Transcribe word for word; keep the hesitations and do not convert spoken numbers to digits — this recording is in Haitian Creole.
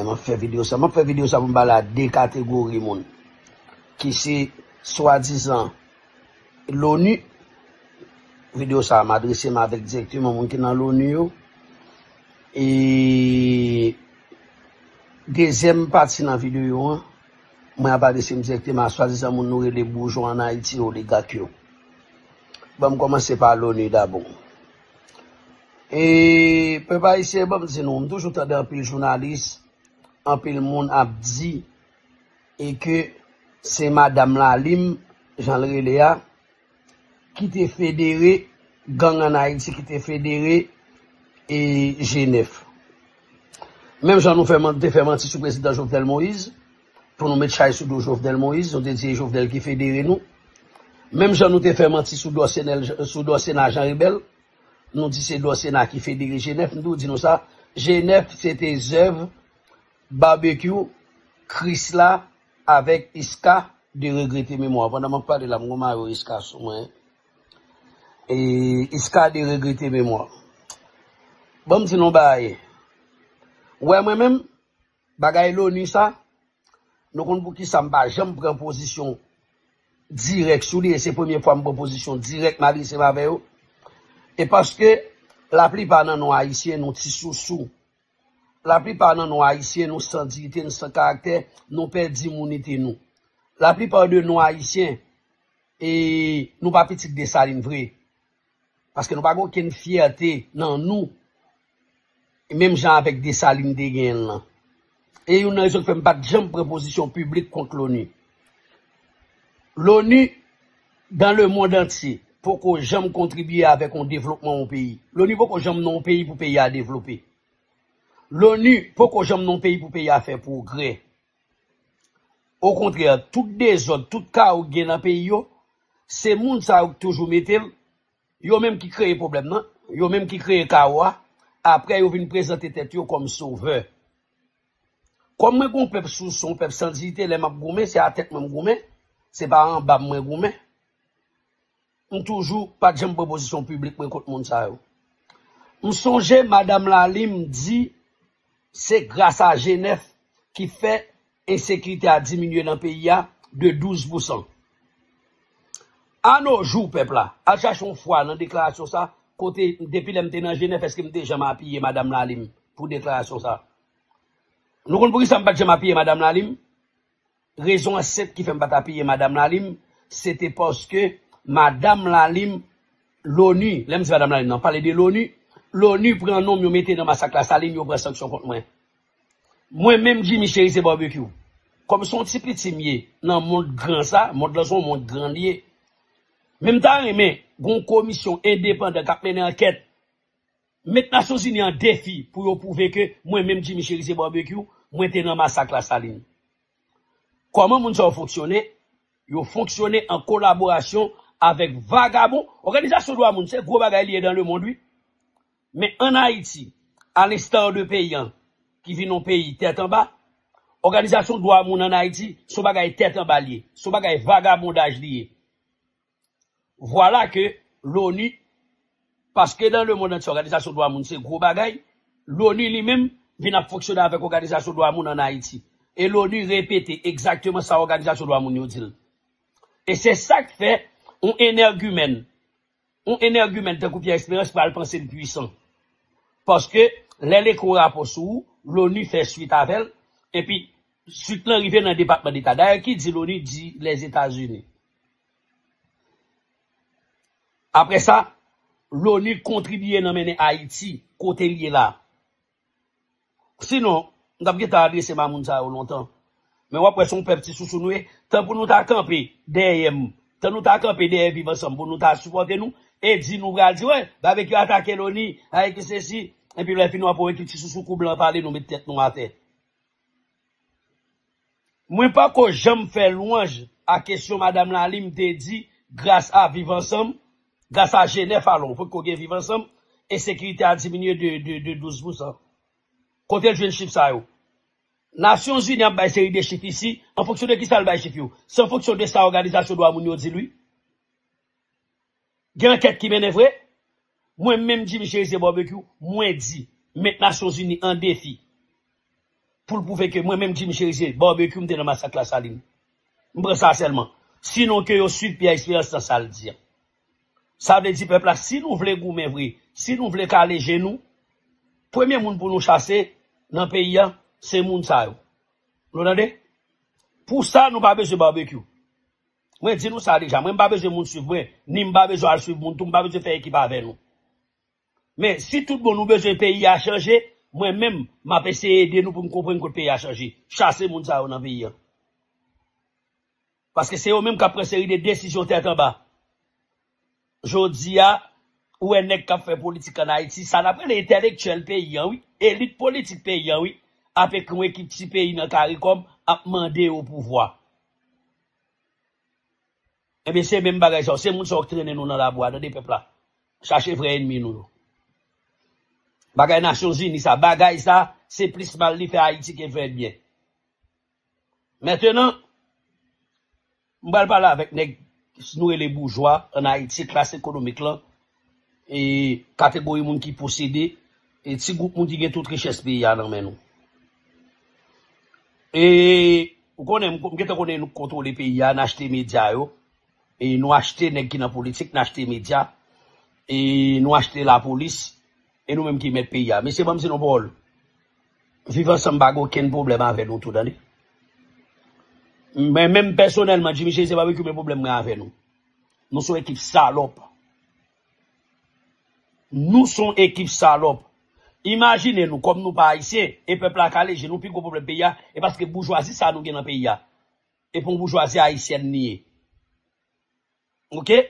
M ap fè videyo sa. M ap fè videyo sa pou m pale a de kategori moun ki se swadizan Loni. Videyo sa a, m adrese m avèk dirèkteman moun ki nan Loni yo. E dezyèm pati nan videyo an, mwen ap adrese m dirèkteman a swadizan moun nou rele boujwa ann Ayiti, oligak yo. Ban m kòmanse pa Loni dabò. E pèp ayisyen, ban m di nou, m toujou tande anpil jounalis, anpil moun ap di e ke se madanm Lalim, jan l rele a, ki te federe gang ann Ayiti, ki te federe e G nèf. Menm jan nou fè man- te fè manti sou prezidan Jovenel Moïse, pou nou met chay sou do Jovenel Moïse, nou te di e Jovenel ki federe nou. Menm jan nou te fè manti sou do Senel, sou do Sena Jan Rebèl, nou di se do Sena ki federe G nèf, m toujou di nou sa, G nèf se te zèv Barbecue, Krisla avèk Iska de regrete memwa. Pandan m ap pale la, m gon mayo Iska sou mwen. E Iska de regrete memwa. Ban m di nou bagay. Ou wè mwen menm, bagay Loni sa, nou konn poukisa m pa janm pran pozisyon dirèk sou li, e se premye fwa m pran pozisyon dirèk m adrese m avè yo. E paske laplipa nan nou ayisyen, nou ti sousou. Laplipa nan nou ayisyen, nou san diyite, nou san karaktè, nou pèdi mounite nou. Laplipa de nou ayisyen, e nou pa pitit Desalin vre. Paske nou pa gen okenn fyète nan nou, menm jan avèk Desalin te genyen l lan. E youn nan rezon ki fè m pa t janm pran pozisyon piblik kont Loni. Loni, dans le monde entier, poko janm kontribye avèk yon devlopman yon peyi. Loni poko janm nan yon peyi pou peyi a devlope. Loni poko janm nan yon peyi pou peyi a fè pwogrè. Okontrè, tout dezòd, tout kawo k gen nan peyi yo, se moun sa yo k toujou mete l, yo menm ki kreye pwoblèm nan, yo menm ki kreye kawo a, apre yo vin prezante tèt yo kòm sovè. Kòm mwen gon pèp sousou, pèp san diyite, lè m ap goumen, se a tèt mwen m goumen, se pa anba m mwen goumen. M toujou pa t janm pran pozisyon piblik mwen kont moun sa yo. M sonje madanm Lalim di se gras a G nèf ki fè ensekirite a diminye nan peyi a de douz pousan. Anojou, pèp la, al chache yon fwa nan deklarasyon sa, kote depi lè m te nan G nèf, èske m te janm apiye madanm Lalim pou deklarasyon sa? Nou konn poukisa m pa t janm apiye madanm Lalim? Rezon an senp ki fè m pa t apiye madanm Lalim, se te paske madanm Lalim, Loni, lè m di madanm Lalim nan, pale de Loni, Loni pran non m yo mete nan masak Lasalin, yo pran sanksyon kont mwen. Mwen menm Jimmy Chérizier Barbecue, kòm se yon ti piti m ye nan mond gran sa, mond lan se yon mond gran li ye. Men m ta renmen gon komisyon endepandan k ap mennen ankèt, met Nasyonzini an defi pou yo pwouve ke mwen menm Jimmy Chérizier Barbecue, mwen te nan masak Lasalin. Kòman moun sa yo fonksyone? Yo fonksyone an kolaborasyon avèk vagabon. Òganizasyon dwa moun se gwo bagay li ye dans le monde, wi. Men ann Ayiti, à l'instar de peyi an, ki vin yon peyi tèt anba, òganizasyon dwa moun ann Ayiti se yon bagay tèt anba li ye, se yon bagay vagabondaj li ye. Vwala ke Loni, paske dans le monde entier, òganizasyon dwa moun se gwo bagay, Loni li menm vin ap fonksyone avèk òganizasyon dwa moun ann Ayiti. E Loni repete egzakteman sa òganizasyon dwa moun yo di l. E se sa k fè yon enègimèn, yon enègimèn tankou Pierre Espérance pral panse l pwisan. Paske lè l ekri yon rapò sou ou, Loni fè swit avè l, epi swit lan rive nan Depatman Deta. Dayè, ki di Loni di Lèzetazini. Apre sa, Loni kontribye nan mennen Ayiti kote l ye la. Sinon, m t ap gentan adrese m a moun sa yo lontan. Men w ap wè se yon pèp ti sousou nou ye. Tan pou nou ta kanpe dèyè m, tan nou ta kanpe dèyè Viv Ansanm pou nou ta sipòte nou, e di nou pral di, wè, Babekyou atake Loni, ay ki sesi, epi lè fini w ap wè ki ti sousou kou blan pale, nou met tèt nou atè. Mwen pako janm fè lwanj a kesyon madanm Lalim te di, gras a Viv Ansanm, gras a G nèf alò, potko gen Viv Ansanm, ensekirite a diminye de, de, de douz pousan. Kote l jwenn chif sa yo? Nasyonzini ap bay seri de chif isi, an fonksyon de kisa l bay chif yo? Se an fonksyon de sa òganizasyon dwa moun yo di l, wi. Gen ankèt ki mennen vre? Mwen menm Jimmy Chérizier Barbecue, mwen di, met Nasyonzini an defi. pou l pwouve ke mwen menm Jimmy Chérizier, Barbecue, m te nan masak Lasalin. M pran sa sèlman. Sinon ke yo swiv Pierre Espérance nan sa l di an. Sa vle di pèp la, si nou vle goumen vre, si nou vle kale je nou, premye moun pou nou chase nan peyi a, se moun sa yo. Nou tande? Pou sa, nou pa bezwen Barbecue. Mwen di nou sa deja, mwen m pa bezwen moun swiv mwen, ni m pa bezwen al swiv moun tou, m pa bezwen fè ekip avè nou. Men, si tout bon nou bezwen peyi a chanje, mwen menm, m ap eseye ede nou pou n konprann kote peyi a chanje. Chase moun sa yo nan peyi a. Paske se yo menm k ap pran seri de desizyon tèt anba. Jodi a, ou wè nèg k ap fè politik ann Ayiti, sa n ap rele entèlektyèl peyi a, wi, elit politik peyi a, wi, ap ekri yon ekip ti peyi nan CARICOM, ap mande yo pouvwa. Ebyen, se menm bagay sa yo. Se moun sa yo k trennen nou nan labou a, tande pèp la. Chache vrè ènmi nou yo. Bagay Nasyonzini sa, bagay sa, se plis mal li fè Ayiti ke fè l byen. Mentenan, m pral pale avèk nèg nou rele boujwa ann Ayiti, klas ekonomik lan, e kategori moun ki posede, e ti gwoup moun ki gen tout richès peyi a nan men nou. E ou konnen, m, m gentan konnen nou kontwole peyi a, n achte medya yo, e nou achte nèg ki nan politik, n achte medya, e nou achte lapolis, e nou menm ki mèt peyi a. Mesye, ban m di nou pawòl. Viv Ansanm pa gen okenn pwoblèm avè nou tou, tande. Men menm pèsonèlman, Jimmy Chérizier pa gen pwoblèm mwen avè nou. Nou se yon ekip salòp. Nou se yon ekip salòp. Imajine nou, kòm nou pa ayisyen, e pèp la kale je nou, pi gwo pwoblèm peyi a, e paske boujwazi sa nou gen nan peyi a. E pou yon boujwazi ayisyèn li ye. Oke?